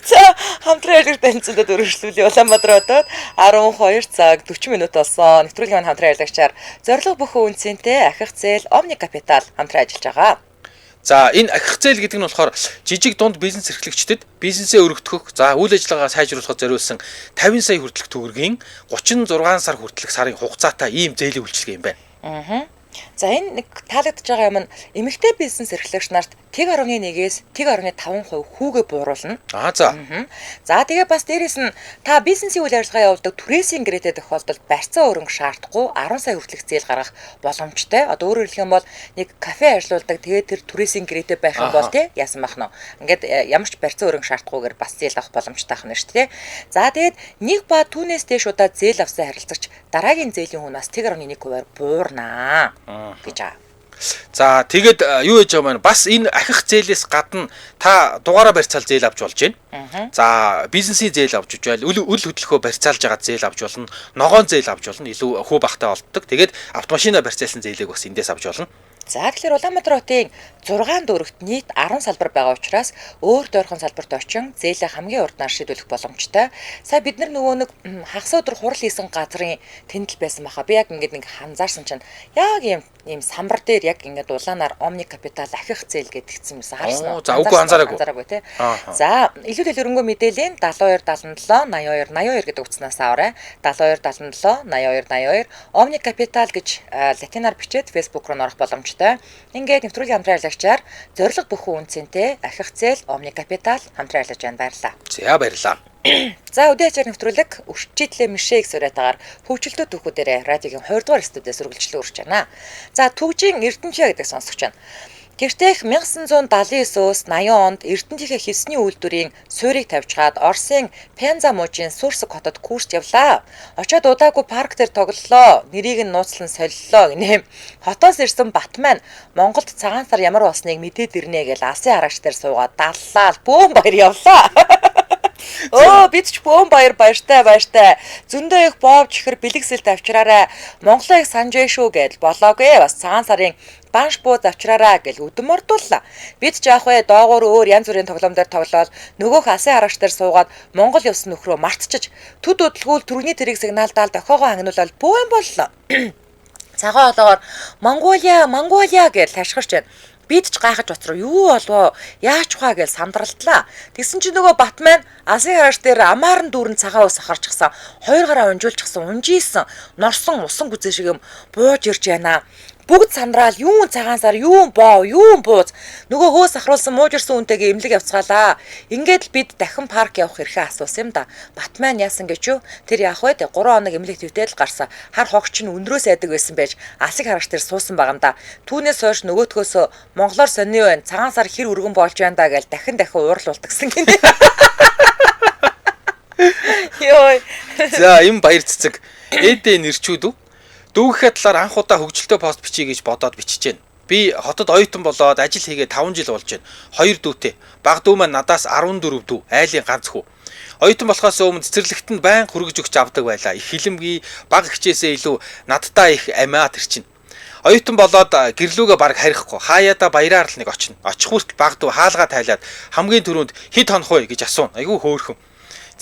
За хамтран ажиллагч танилцуулаад өргөжлүүлье. Улаанбаатар хотод 12 цаг 40 минут болсон. Нэвтрүүлгийн маань хамтран ажиллагчаар зорилго бүхэн үнцэнтэй ахих зээл Omni Capital хамтран ажиллаж байгаа. За энэ ахих зээл гэдэг нь болохоор жижиг дунд бизнес эрхлэгчдэд бизнесээ өргөтгөх, за үйл ажиллагаа сайжруулахад зориулсан 50 сая хүртэлх төгрөгийн 36 сар хүртэлх сарын хугацаатай ийм зээлийн үйлчилгээ юм байна. Аа. За энэ нэг таалагдж байгаа юм нь эмэгтэй бизнес эрхлэгч нарт 1.1-ээс 1.5% хүүгээ бууруулна. Аа за. За тэгээ бас дээрэс нь та бизнесийн үйл ажиллагаа явуулдаг түрээсийн гэрээтэй тохиолдолд барьцаа өрөнгө шаардахгүй 10 сая хүртэлх зээл гаргах боломжтой. Одоо өөрөөр хэлэх юм бол нэг кафе ажиллаулдаг тэгээ тэр түрээсийн гэрээтэй байх юм бол тий яасан бах нь. Ингээд ямар ч барьцаа өрөнгө шаардахгүйгээр бас зээл авах боломжтой байх нь шүү дээ. За тэгээд нэг ба түүнээс дээш удаа зээл авсан харилцагч дараагийн зээлийн хүнээс 1.1%-аар буурнаа гэж аа. За тэгээд юу хийж байгаа юм бэ? Бас энэ ахих зээлээс гадна та дугаараа барьцаал зээл авч болж байна. За бизнесийн зээл авч байж үл хөдлөхөө барьцаалж байгаа зээл авч болно. Ногоон зээл авч болно. Илүү хүү багтай олддог. Тэгээд автомашина барьцаалсан зээлийг бас эндээс авч болно. За тэгэхээр Улаанбаатар хотын 6 дүүрэгт нийт 10 салбар байгаа учраас өөр дойрхон салбарт очин зээлээ хамгийн урднаар шийдвэрлэх боломжтой. Сая бид нар нөгөө нэг хагас өдөр хурал хийсэн газрын тэндэл байсан баха. Би яг ингээд нэг анзаарсан чинь яг ийм самбар дээр яг ингээд улаанаар Omni Capital ахих зээл гэдгийгсэн юмсан харсан уу? За үгүй анзаараагүй. Тий. За илүү дэлгэрэнгүй мэдээллийн 72 77 82 82 гэдэг утаснаас аваарай. 72 77 82 82 Omni Capital гэж латинаар бичээд Facebook руу орох боломжтой. Ингээд нэвтрүүлгийн хамтран ажиллагчаар зорилго бүхэн үнцэнтэй ахих зээл Omni Capital хамтран ажиллаж байна. Баярлалаа. За баярлалаа. За өдөө ачаар нэвтрүүлэг өрчидлээ мишээ их сурайтагаар хөгжилтөө түүхүүдээрээ радиогийн 2 дугаар студиэс үргэлжлэн үрж байна. За Түгжийн Эрдэнэчээ гэдэг сонсогч байна. Гэртех 1979-өөс 80 онд Эрдэнэтийнхээ хевсний үйлдвэрийн суурийг тавьчгаад Оросын Пенза мужийн Сүрсэг хотод курст явлаа. Очоод удаагүй парк дээр тоглолоо. Нэрийг нь нууцлан солиллоо гинэ. Хотоос ирсэн Бат маань Монголд цагаан сар ямар болсныг мэдээд ирнэ гэж алсын харагч дээр суугаад даллаа. Бөөн баяр явлаа. Өө бид ч бөөн баяр баяртай. Зөндөө их боов чихэр бэлэгсэлт авчраарай. Монголыг санаж бай шүү гэдэл болоогүй. Бас цагаан сарын банш бууз авчраараа гэл өдөм ордууллаа. Бид ч яах вэ? Доогуур өөр янз бүрийн тоглоом дээр тоглоол нөгөөх алсын харагч дээр суугаад Монгол явсан нөхрөө мартчих. Төд удалгүй түргний тэрийг сигналдаал дохиогоо хангинуулаад бөөн боллоо. Цагаан олоогоор Монголиа, Монголиа гэж ташхирч байна. Бид ч гайхаж оцроо юу болвоо яач хаа гэж сандралтлаа. Тэгсэн чинь нөгөө Бат маань алсын харагч дээр амаар нь дүүрэн цагаан ус сахарчихсан. Хоёр гараа унжуулчихсан, унжийсэн, норсон усан гүзээ шиг юм бууж ирж байна. Бүгд сандраал юун цагаан сар, юун боо, юун бууз. Нөгөө хөө сахруулсан муужирсан үнтэйгээ эмнэлэг явцгаалаа. Ингээд л бид дахин парк явах эрхээ асуусан юм да. Бат маань яасан гэж юу? Тэр яах вэ? 3 хоног эмнэлэг твтэл гарсан. Хар хогч нь өндрөөс айдаг байсан байж алсыг харагч дээр суусан байгаа юм да. Түүнээс хойш нөгөөтгөөсөө монголоор сонио байна. Цагаан сар хэр өргөн болж байна да гэж дахин дахин уурлуулдагсан гинэ. Йой. За энэ баяр цэцэг ээдээ нэрчүүд үү? Дүүгийнхээ талаар анх удаа хөгжилтэй пост бичье гэж бодоод бичиж байна. Би хотод оюутан болоод ажил хийгээ 5 жил болж байна. 2 дүүтэй. Баг дүү маань надаас 14 дүү. Айлын ганц хүү. Оюутан болохоос өмнө цэцэрлэгт нь байнга хүргэж өгч авдаг байлаа. Их хилэмгий, баг хичээсээ илүү надтай их амиа тэр чинь. Оюутан болоод гэрлүүгээ бараг харихгүй. Хаяада баяраар л нэг очино. Очих хүртэл баг дүү хаалгаа тайлаад хамгийн түрүүнд хэд хонох вэ гэж асууна. Айгүй хөөрхөн.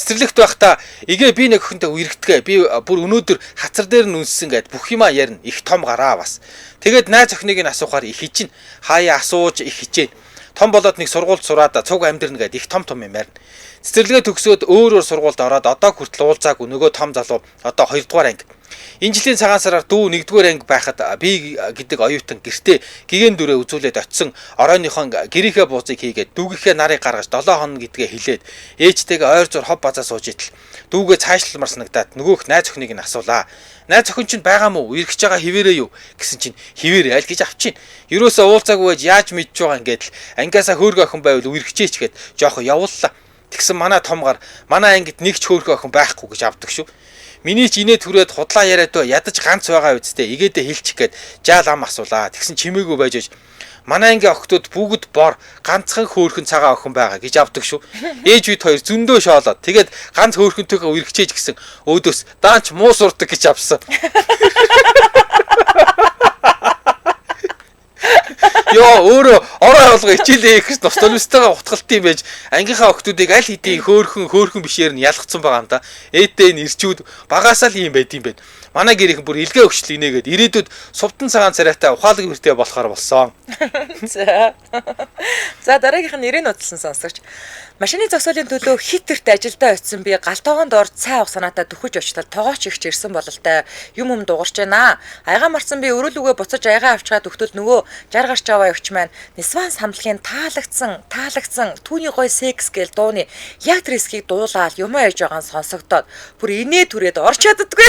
Цэцэрлэгт байхдаа эгээ би нэг охинтой үерхтгээ. Би бүр өнөөдөр хацар дээр нь үнссэн гэд бүх юмаа ярина. Их том гараа бас. Тэгээд найз охиныг нь асуухаар их хичнэ. Хаяа асууж их хичээн. Том болоод нэг сургуульд сураад цуг амьдрна гэд их том том юм ярина. Цэцэрлэгээ төгсөөд өөр өөр сургуульд ороод одоо хүртэл уулзаагүй нөгөө том залуу одоо 2 дугаар анги. Энэ жилийн цагаан сараар дүү 1-р анги байхад би гэдэг оюутан гэртээ гигэн дүрээ үзүүлээд очисон оройныхон гэрийнхээ буузыг хийгээд дүүгийнхээ нарыг гаргаж 7 хоног гэдгээ хэлээд ээжтэйгээ ойр зур хов базаа сууж итэл дүүгээ цаашлмар санагдаад нөгөөх найз охиныг нь асуулаа. Найз охин чинь байгаа мó? Үерхэж байгаа хിവэрээ юу гэсэн чинь хിവэрээ аль гэж авчин. Ерөөсөө уулзаагүй байж яаж мэдж байгаа ингээд л ангиасаа хөөргө охин байвал үерхчээч гэд жоохоо явууллаа. Тэгсэн манай том гар манай ангид нэг ч хөөргө охин байхгүй гэж авдаг шүү. Миний ч инээ түрээд худлаа яриад бай ядаж ганц байгаа үсттэй игээдэ хэлчих гээд жаал ам асуулаа. Тэгсэн чимээгүй байж аж манай ангийн охтууд бүгд бор ганцхан хөөрхөн цагаан охин байгаа гэж авдаг шүү. Ээж бид хоёр зөндөө шоолоод тэгээд ганц хөөрхөнтэйгээ үерхчээж гэсэн өөдөөс даанч муу сурдаг гэж авсан. Йоо өөрөө орой болгоо хичээлээ хийх гэж ностальгистайгаа утгалт юм байж ангийнхаа охтуудыг аль хэдийн хөөрхөн хөөрхөн бишээр нь ялгцсан байгаа юм да. Ээдээ н ирчүүд багасаа л юм байд юм байна. Манай гэрийнхэн бүр илгээ өгчлээ инээгээд ирээдүйд сувтан цагаан царайтай ухаалаг мөртэй болохоор болсон. За. За дараагийнх нь нэрийг нуталсан сонсогч. Машины зогсоолын төлөө хит тэрт ажилдаа очисон би гал тогоон доор цай авах санаатай дөхөж очлол тогооч ихч ирсэн бололтой юм юм дуурч байна. Аяга марсан би өрөөлүгөө буцаж аяга авчгаад өгтөл нөгөө 60 гарч аваа явч маань Нисван самлагын таалагдсан таалагдсан түүний гой секс гээл дууны яг тэр хэсгийг дуулаад юм аяж байгаа нь сонсогдоод бүр инээ түрээд орч чаддаггүй.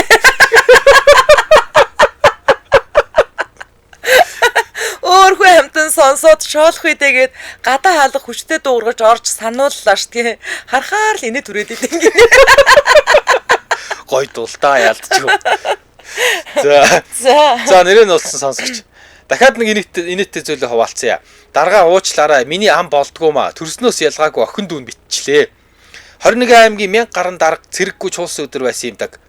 Өөрхөө амтан сонсоод шоолох үедээгээд гадаа хаалга хүчтэй дуугаргаж орж санууллаа ш тий. Харахаар л инээ түрээд идэв ингэ. Гой дулдаа ялдчихв. За. За. За нэрээ нь болсон сонсогч. Дахиад нэг инээдтэй зүйлээ хуваалцъя. Даргаа уучлаарай. Миний ам болдгоо маа. Төрснөөс ялгаагүй охин дүүн битчлээ. 21 аймгийн 1000 гаруй дарга цэрэггүй чуулсан өдөр байсан юм даг.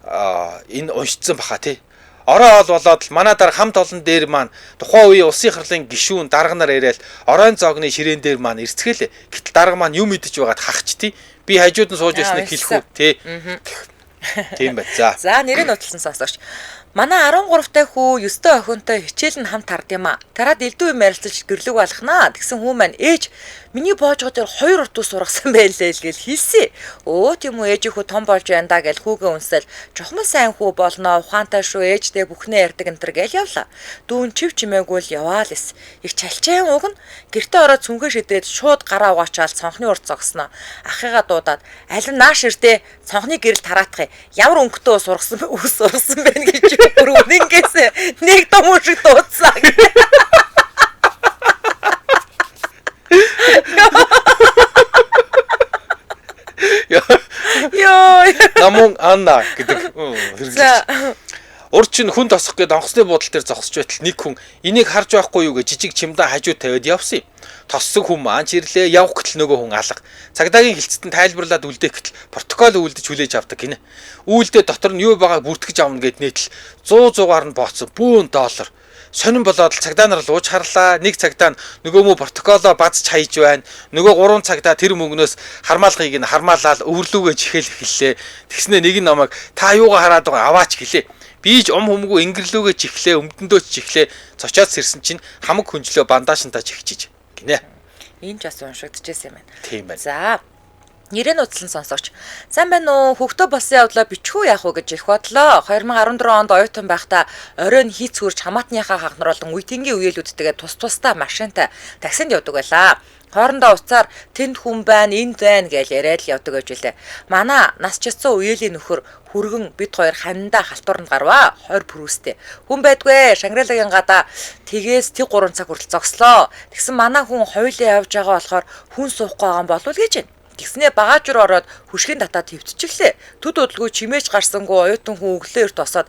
Аа энэ уншицсан баха тий. Орой ол болоод л манай дарга хамт олон дээр маань тухайн үеийн улсын хурлын гишүүн дарга нар ирээл оройн зоогны ширээн дээр маань ирцгээлээ. Гэтэл дарга маань юм идэж байгаад хахч тий. Би хажууд нь сууж байсныг хэлэх үү тий. Тийм бай. За. За нэрийг нуталсан сонсогч. Манай 13 тай хүү 9 тай охинтой хичээл нь хамт хард юм а. Тараад элдв юм ярилцаж гэрлэг балхнаа. Тэгсэн хүү маань ээж миний боожгоо дээр 2 урт ус ургасан байлээ л гэл хэлсэн. Өө тийм үү ээжийн хүү том болж байна да гэл хүүгээ үнсэл чухмал сайн хүү болно ухаантай шүү ээжтэй бүхнээ ярьдаг энэ төр гэл явлаа. Дүүн чив чимээгүй л яваа л эс. Их чалчаан уг нь гэртээ ороод цүнхээ шидээд шууд гараа угаачаал цонхны урд зогсноо. Ахыгаа дуудаад аль нь нааш ирдээ цонхны гэрэл тараатах. Ямар өнгөтэй ус ургасан ус ургасан бэ гэж бүр үнэнгээс нэг том шиг дуудсан. Йоо. Намун Анна гэдэг хэрэглэгч. Урд чинь хүн тосох гээд онгоцны буудал дээр зогсож байтал нэг хүн энийг харж байхгүй юу гэж жижиг чимдаа хажуу тавиад явсан юм. Тоссон хүн маань ч ирлээ явах гэтэл нөгөө хүн алга. Цагдаагийн хилцэд нь тайлбарлаад үлдээх гэтэл протокол үлдэж хүлээж авдаг гинэ. Үйлдээ дотор нь юу байгааг бүртгэж авна гэд нийтл 100 100-аар нь бооцсон бүүн доллар. Сонин болоод л цагдаа нар л ууж харлаа. Нэг цагдаа нь нөгөө мө протоколоо базж хайж байна. Нөгөө 3 цагдаа тэр мөнгнөөс хармаалгыг нь хармаалал өвөрлүүгээ чихэл эхэллээ. Тэгснээ нэг нь намайг та юугаа хараад байгаа аваач гэлээ. Би ч ум хүмүүгөө ингэрлүүгээ чихлээ, өмдөндөө ч чихлээ. Цочоод сэрсэн чинь хамаг хүнжлөө бандашинтаа чихчиж гинэ. Энэ ч бас уншигдчихсэн юм байна. Тийм байна. За. Нэрээ нууцлан сонсогч. Сайн байна уу? Хөвгтөө болсон явдлаа бичхүү яах вэ гэж их бодлоо. 2014 онд оюутан байхдаа оройн хийц хурж хамаатныхаа хахнар болон үеийнгийн үеэлүүдтэйгээ тус тусдаа машинтай таксинд явдаг байлаа. Хоорондоо уцаар тэнд хүн байна, энд байна гэж яриад л явдаг гэж үлээ. Манай нас чицсэн үеэлийн нөхөр хүргэн бид хоёр хандаа халтуранд гарваа. 20 пүрүүстэй. Хүн байдгүй. Шангрилагийн гадаа тэгээс тэг 3 цаг хүртэл зогслоо. Тэгсэн манай хүн хоёулаа явж байгаа болохоор хүн суухгүй байгаа юм болов уу гэж байна. Тэгснээ багааж руу ороод хөшгийн татаа твтчихлээ. Төд удалгүй чимээч гарсангүй оюутан хүн өглөө эрт босоод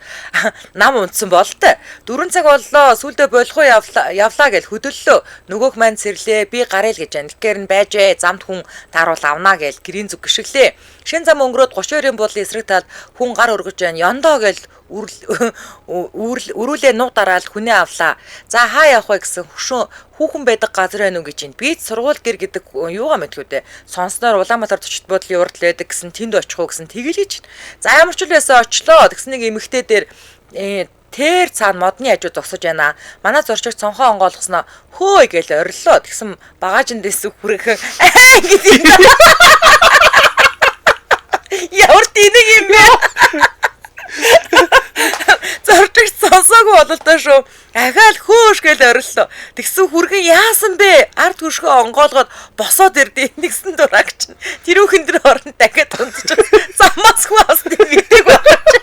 нам унтсан болтой. 4 цаг боллоо. Сүлдээ болох уу явлаа явлаа гэж хөдөллөө. Нөгөөх маань сэрлээ. Би гарээл гэж байна. Тэгэхээр нь байжээ. Замд хүн тааруул авнаа гэж гэрийн зүг гიშгэлээ. Шин зам өнгөрөөд 32-ын буудлын эсрэг талд хүн гар өргөж байна. Ёндоо гэж өрүүлээ нуг дараал хүнээ авлаа. За хаа явах вэ гэсэн хөшөө хүүхэн байдаг газар байна уу гэж байна. Би ч сургууль гэр гэдэг юугаа мэдгүй дээ. Сонсноор Улаанбаатар зочид буудлын урд л байдаг гэсэн тэнд очих уу гэсэн тэгэл гэж. За ямар ч л байсан очлоо. Тэгсэн нэг эмэгтэй дээр тэр цаана модны хажуу зогсож байна. Манай зорчигч цонхоо онгоолгосноо хөөй гэж ориллоо. Тэгсэн багаажинд дэсэг хүрхэн аа гэдэг юм. Ямар тэнэг юм бэ? болдоо шүү. Ахаал хөөш гэж ориллоо. Тэгсэн хүргэн яасан бэ? Ард хөршгөө онгоолгоод босоод ирдээ. Нэгсэн дураг чинь. Тэрүүхэн дэр орон дахиад унтчих. Замаас хүн авсныг мэдээгүй байгаа чи.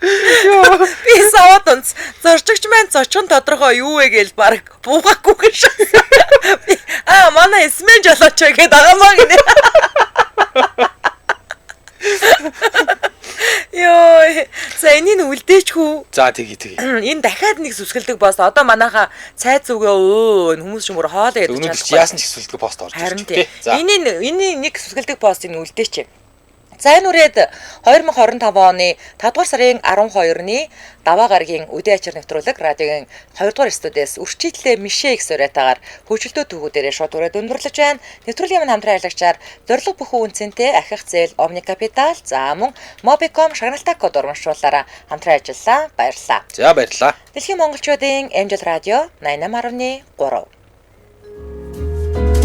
Би саваад унц. Зорчигч маань зочин тодорхой юу вэ гээл баг буугаагүй гэж. Аа манай эсмэн жолооч гэдэг агаамаа гинэ. Йой. За энийг үлдээч хүү. За тэгье тэгье. Энэ дахиад нэг сүсгэлдэг пост. Одоо манайха цай зүгээ өө энэ хүмүүс ч мөр хоолоо ядаж Өнөөдөр чи яасан ч сүсгэлдэг пост орж Харин ирж тий. тий. За. Энийн нэг сүсгэлдэг постыг нь үлдээч. За энэ үрээд 2025 оны 5 дугаар сарын 12-ны Даваа гарагийн Үдэ ачаар нэвтрүүлэг радиогийн 2 дугаар студиэс үрчийтлээ Мишэ их сурайтаагаар хөгжилтөө түүхүүдээрээ шууд үрээд өндөрлөж байна. Нэвтрүүлгийн маань хамтран ажиллагчаар зорилго бүхэн үнцэнтэй ахих зээл Omni Capital, за мөн Mobicom шагналтай код урамшууллаараа хамтран ажиллалаа. Баярлалаа. За баярлалаа. Дэлхийн монголчуудын Angel Radio 88.3.